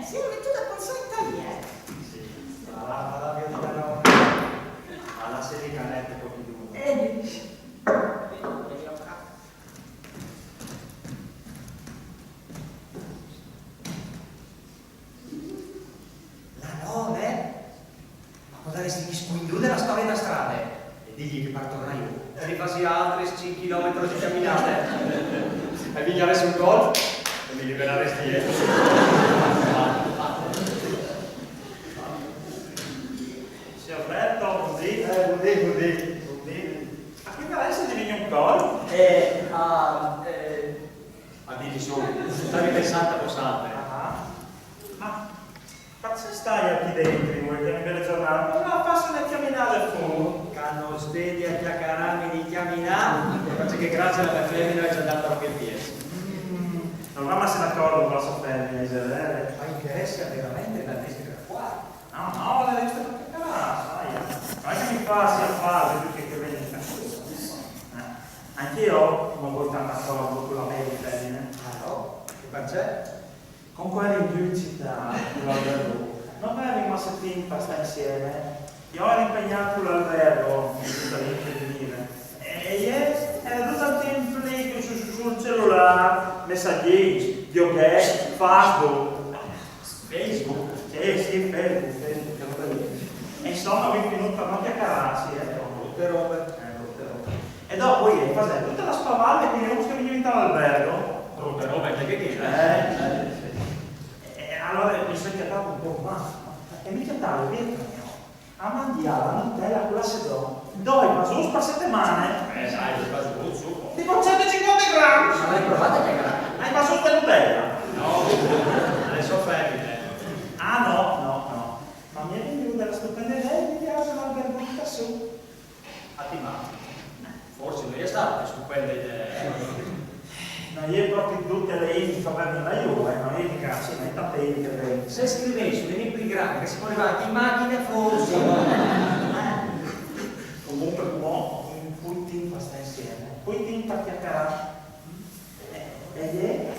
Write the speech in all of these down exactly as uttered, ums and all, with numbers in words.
Sì, ho mettuto a consegna lì, eh. Sì, ma la, ma la mia vita no. Ma la si ricanette qualcuno. Eh, la nona? Ma cosa resti squindu della storia da strada? E digli che parto io. E rifassi altri cinque chilometri di camminate. E mi gli avessi un gol e mi liberaresti dietro. Signor Berto, buondì. Eh, buondì, buondì. Buondì. A chi interessa di venire un gol? Eh, a, eh, a dirgli solo, stavi pensando a cos'altro. Ah. Ma, ma se stai qui dentro, vuoi che mi belle giornate? Ma non la passo né camminare fuori. Quando stedi a chiacchierarmi di camminare, perché grazie alla mia femmina è già andata qualche piede. Mm. Non va massa d'accordo con la sua femmina, Isabella. Ma interessa veramente la destra qua? No, no, la destra perché cara, sai. Ma che mi fa sia fase più che, che venga in casa. Eh. Anche io non voglio tanto d'accordo con la mia femmina. Ah no? Che perché? Con quella in più in città, con l'albergo, non avevi massa tempo a stare insieme. Io ero impegnato con l'albergo, non mi sta niente di dire. E ieri era tutto il tempo lì su, su, sul cellulare, messaggi, videogame, Facebook. Facebook? Sì, sì, Facebook, Facebook, che roba lì. E insomma, mi è venuto a non chiacchierarsi, ecco. Brutte robe. Eh, brutte robe. E dopo io facevo tutta la spavalla con i rossi che mi diventava albergo. Brutte robe, che che Eh, eh, sì. E allora mi sono chiamato un po', ma, ma e mi chiamavo via. A mangiare la Nutella con l'acedone. Due pasus per settimana. Eh, dai, due pasus, su. Tipo centocinquanta grammi. Ma l'hai provata che era? Hai pasus per Nutella? No, adesso femmine. Ah, no, no, no. Ma mi è venuta la stupenda idea di andare all'albergo su. A ti, ma forse non è stata una stupenda idea. No, io proprio tutte le info per la Juve, no, io dico, sì, ma è tappeto che vedi. Se scrivessi un elenco di grande che si può arrivare in macchina, forse. Comunque, mo, in cui team sta insieme? Cui team per chiacchierare? Eh, e ieri?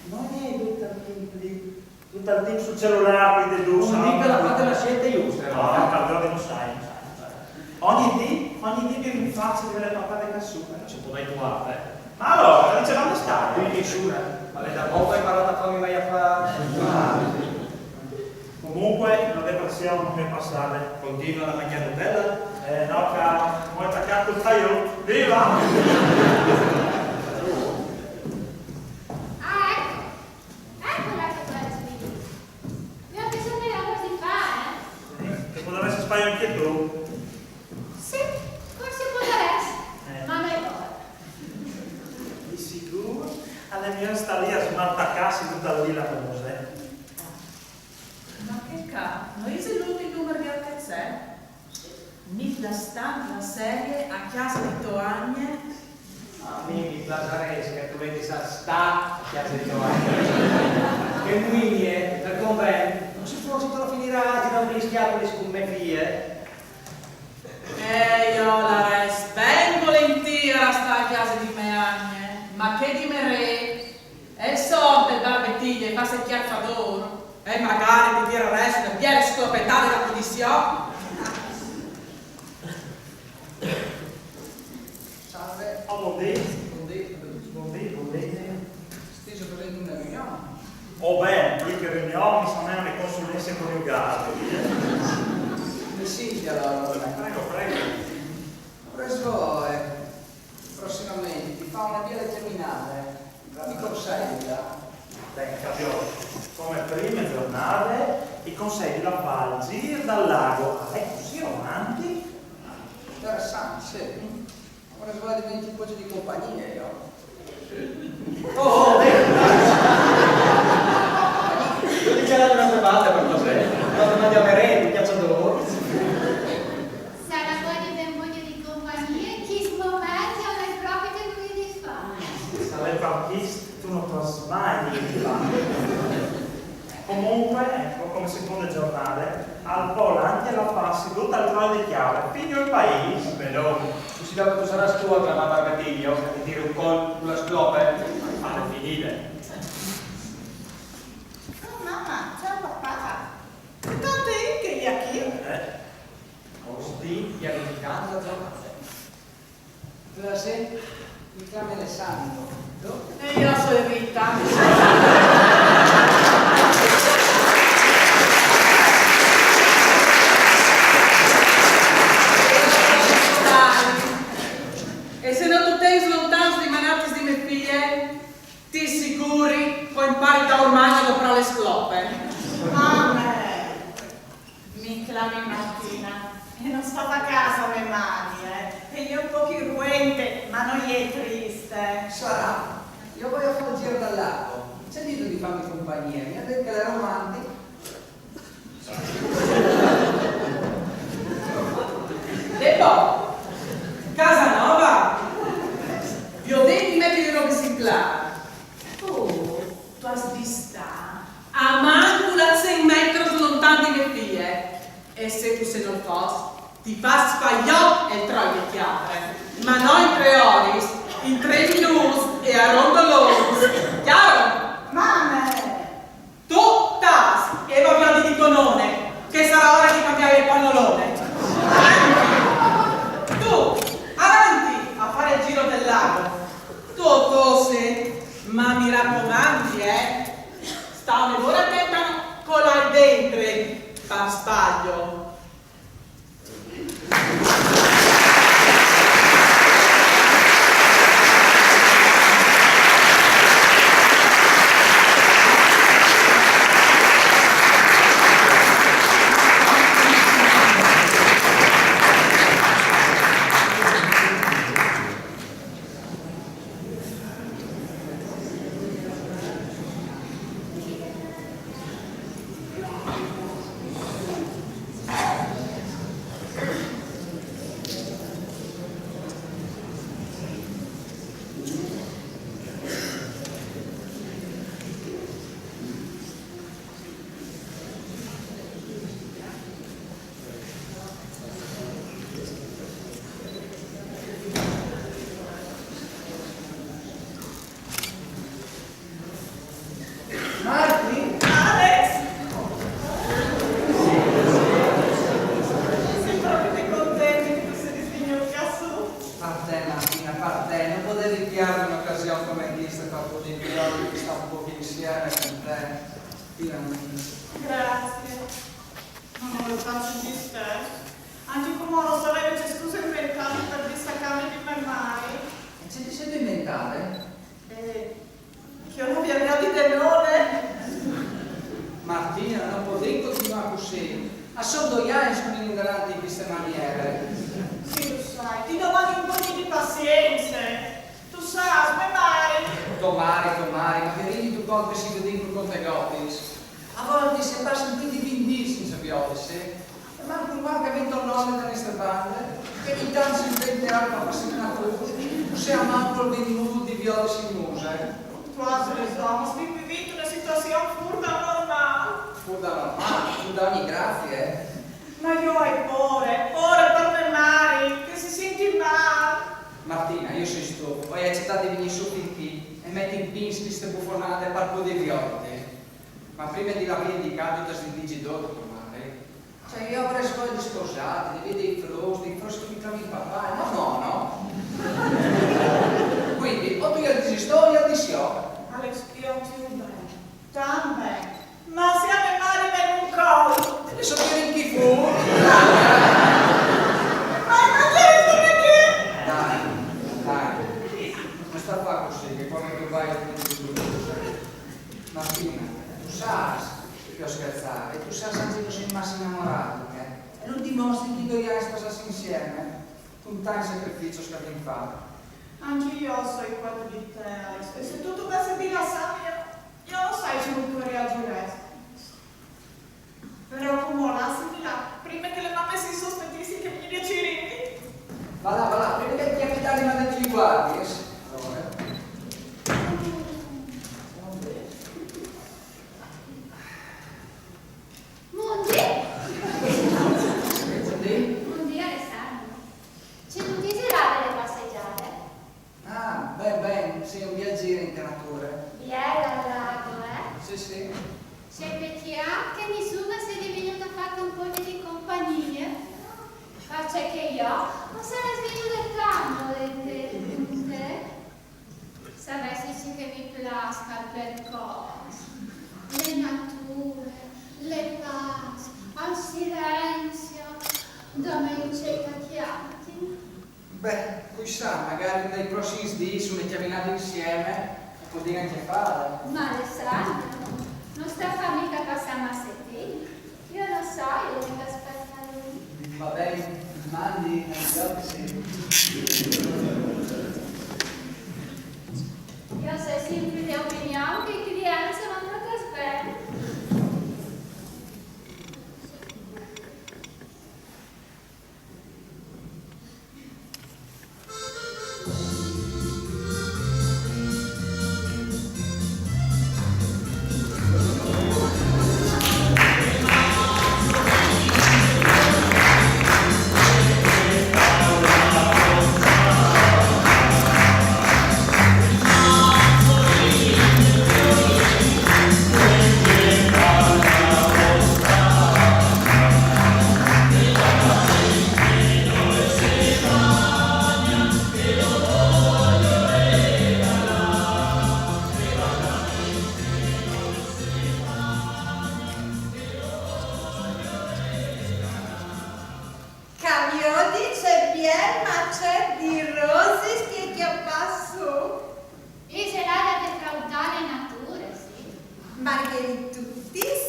Non è tutto il team lì. Tutto il tempo sul cellulare, quindi tu. Non dica la fate la scelta giusta, no? No, no, no, non sai, non sai, non sai. Ogni dì, ogni dì mi rinfaccio di aver parlato di Cassume. Non si può dare tu arte. Ma allora, non c'è male stare. Quindi, Sciura, ma lei da poco ha imparato a farmi mai affare. Comunque, la depressione non mi è passata. Continua a mangiare Nutella? Eh, no, caro, vuoi attaccare il taglio? Viva! Ah, ecco. Eccola che bella sveglia. Mi ho bisogno di lavoro di fare, eh? Sì, che potresti sbagliare anche tu. Sì, forse potresti, eh, ma non è ora. Di sicuro, alla mia sta lì a smartaccarsi tutta lì la cosa, eh. Ma che ca-, non è l'ultimo numero di H C? Mi piace tanto la serie A casa di Toagne. A mi mi piacerebbe che tu vedi sta, sta A casa di Toagne. Che muinie del convento, non si può solo finire da un mischiato di scummefie. Eh, io la res ben volentieri a sta a casa di me agne, ma che di me re? E sotto il barbettino e passa il chiazzador, e magari ti tira resto una bella scoppettata da punizione. Salve. Oh, buondì. Buondì. Buondì, buondì. Stai facendo una riunione? Oh, beh, più che riunione, mi sono una consulenza coniugale. Mi senti allora? Prego, prego. Avrei solo, eh, prossimamente di fare una bella camminata, eh. Cosa mi consegna? Beh, capito, come prime giornate, i consigli la fa al giro dal lago. Ah, è così romantico? Interessante, sì. Avrei solo di venire un po' di compagnia io. Oh, oh, oh. Io ho dichiarato una serata per cos'è? Quando mangiamo merenda, piazza d'oro. Sarà buono ben voglia di compagnia, chi sbombaggio non è proprio che lui di fa. Se l'è partito, tu non puoi mai dire di fa. Comunque, ecco, come seconde giornate, al Pol anche la fa seduta al Troio di Chiave, figlio il paese. Però, tu si dava tu sarà tu a chiamare Barbettino e dire un colpo con la sclope, fate finire. Oh, mamma, ciao papà. Ero in casa, giornate. Plasè, mi clami Alessandro. Tu? E io sono Rita. E se no tu tens lontans di manatis di me fie, ti siguri che o impari daurman a doprâ le sclope. Mame, mi clami Martina e no stâ a casa me mari, eh. E je un pôc ruente, ma no je triste. Sarà, jo o voi a fâ il zîr dal laghi. Ce dîstu di fâmi compagnie? Mi àn dit che l'è romantic. Debò, Casanova, viodìn di meti le robis in clâr. Tu, tu âs di stâ almancul a cent metris lontan di me fie. E se tu, se no lu fâs, ti fâs fâ jo il troi de cjavre. Ma no in trê oris, in trê minûts e a rondolons. Cjaro? Mame! Tu tâs e va a viodi di to none, che e sarà ore di cambiâ il panolone. Avanti! Tu, avanti a fâ il zîr dal laghi. Tu, tu sì, ma mi racomandi, eh, sta une vore atenta a no colâ dentri par sbagli. Marti? Alex! Soi propit contenta che tu sês vignût ca sù. Par te, Martina, par te. No podevi pierdî une ocasion come cheste par podê viodi di stâ un pôc insiemi cun te. Finalmentri. Graciis. No, no, lu fâs un dispiet. Ancje cumò no savevi ce scuse inventâmi par distacâmi di me mari. E ce ti sêstu inventade? Eh, che jo no viodi di none. Martina, no podìn continuâ cussì. A son doi agns che o lin indenant in cheste maniere. Sì, lu sai, ti domandi un pôc di pazience. Tu sâs, me mari. To mari, to mari, ma ti rendis cont che si viodìn cul contegotis? A voltis e passe plui di vincj dîs cence viodisi. E mancul, mancul che o vin to none de nestre bande, che ogni tant si invente alc par fâsi cjagnâ, cussì almancul o vin mût di viodisi in muse. Tu âs reson, o stoi vivint une situazion fûr dal normâl. Fûr dal normâl, fûr da ogni grazie, eh. Ma jo o ai pôre, pôre par me mari, che si sinti mâl. Martina, jo o soi stuf, o ai acetât di vignî sù fin chi e meti in pîts cheste bufonade par podê vioditi. Ma prime di lâ vie di ca tu tu âs di dî dut a to mari. Cioè, jo o varès voie di sposâti, di vê dai fruts, dai fruts che mi clamin papà, no, no, no. Cuindi, o tu jal disis tu o jal dîs jo. Alex, jo ti vûl ben. Tant ben. Ma se a me mari ven un colp? E so tirâ in chi fûr. Ma, ma ce ristu chi? Dai, dai. No sta fâ cussì, che cuant che tu vâs... Martina, tu sâs che o scherzi, e tu sâs ancje che o soi massi inamorât, eh? E lu dimostri cun doi agns pasâts insiemi, cun tancj sacrifiçs che o vin fat. Ancje jo o soi cuant di te, Alex. E se tu tu vessis di lassâmi, jo, jo no sai cemût che o reagjirès. Però cumò lassimi lâ, prime che le mamis si insospetìssin che o vignii a cirîmi. Va là, va là, prime che il cjapitani al mandi li guardiis. Alore. Mondì! Mondì? Mondì, Alessandro. Ce notisiis de la passejade? Ah, ben, ben, sì, un biel zîr inte nature. Biel al laghi, eh? Sì, sì. Ce pecjât che nissun si è vignût a fâti un pôc di compagnie. Parcè che jo o sarès vignùde tant volenteri cun te. Savessistu che mi plâs par bel cos, le nature, le pâs, al silenzio, dome i ucei che a cjantin. Beh, cui sa, magari in dai prossimi dîs une cjaminade insieme o podìn ancje fâle. Ma Alessandro, no sta fâ mica passâ masse timp. Jo no sai dulà che al spete lui. Va ben, mandi, ancje jo. Jo o soi simpri de opinion che i clients a van trattâts ben. Ca viodis ce biel macet di rosis che e je cjapade sù. Ise là de tramuntâ le nature, sì. Margheritutis,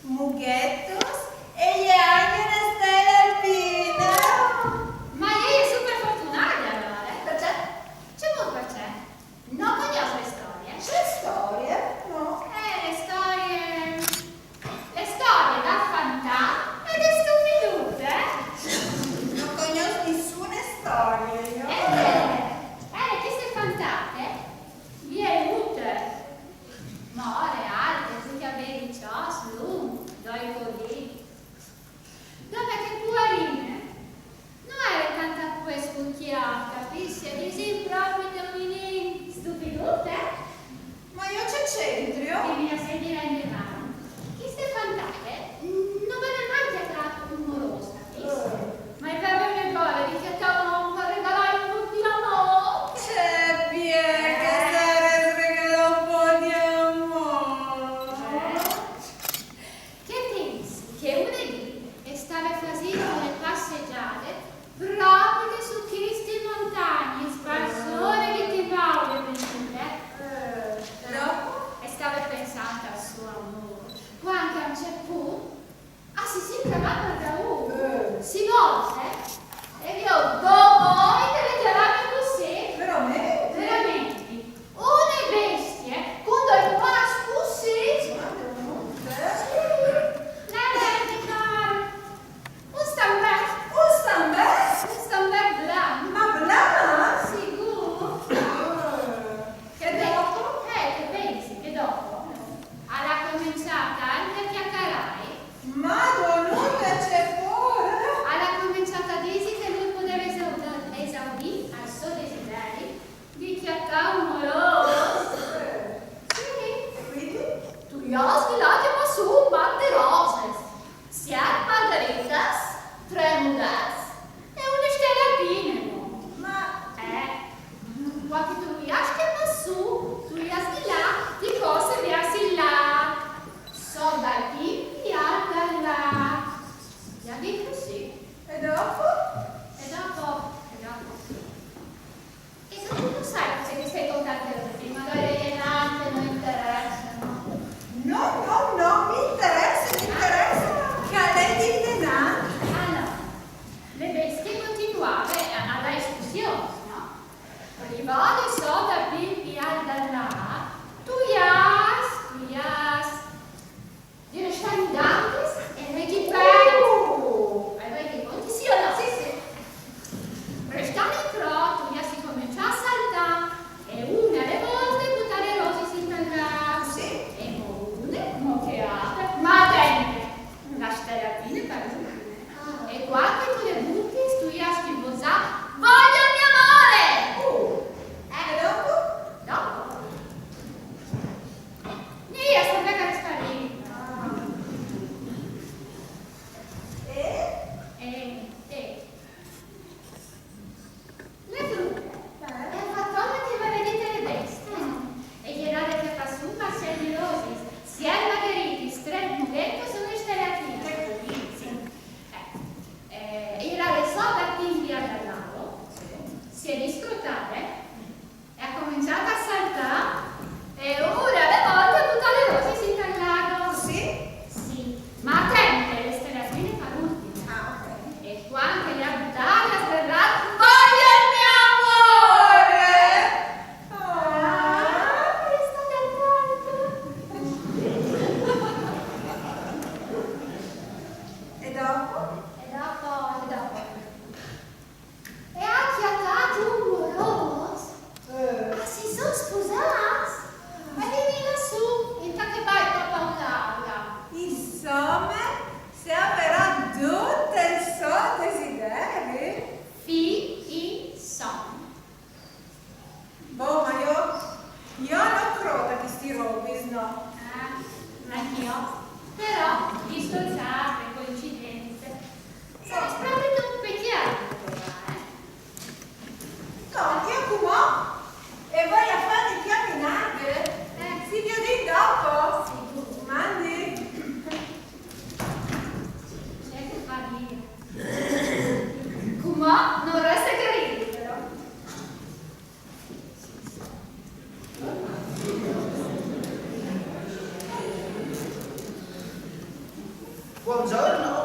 mughetos e je ancje une stele alpine. Ma e je super fortunade alore. Parcè? Cemût parcè? No cognòs le storie? Ce storie? No. Eh, le storie, le storie dal fantà e de Stupidute, eh? No cognòs nissune storie, jo. Eh, eh, cheste fantate, bielute, more, alte, cui cjavei cjos, luncs, doi codii. Dome che puarine no jere tant a puest cul cjâf, capìs? A disìn propit un ninin stupidut, eh? Ma jo ce centrio? Che mi la sedi la indevant. Cheste fantate no veve mai cjatât un morôs, capìs? Eh. Ma e veve une gole di cjatâ un om par regalâi un pôc di amôr. Ce biel che al sarès regalâ un pôc di amôr. Eh? Che pensi che une dì e stave fasint une passegjade propit su chestis montagnis, parsore che e veve vignût. Eh, e dopo? E stave pensant al so amôr, cuant che a un ciert pont, ah, si sint clamât par daûr. Eh. Si volte e viôt doi omi che le cjavavin cussì. Veramente? Veramente. Une bestie, cun doi cuars cussì. Sì, la vedi, cara. Un stambert. Un stambert? Un stambert blanc. Ma blanc? Sigûr. Eh. E dopo? Eh, che pensi, che dopo? Al à començât ancje a cjacarâi. Madonute, ce pôre! Al à començât a dîsi che lui al podeve esaudî, esaudî al so desideri di cjatâ un morôs. Eh. Sì. E cuindi? Tu âs di lâ a cjapâ sù un ram di roses, siet margaritas, trê mugheçs e une stele alpine, no? Ma... Eh, cuant che tu le âs cjapât sù, tu âs di lâ di corse viers il lâc. Sot dal pît di Ardalan. Còn giới nó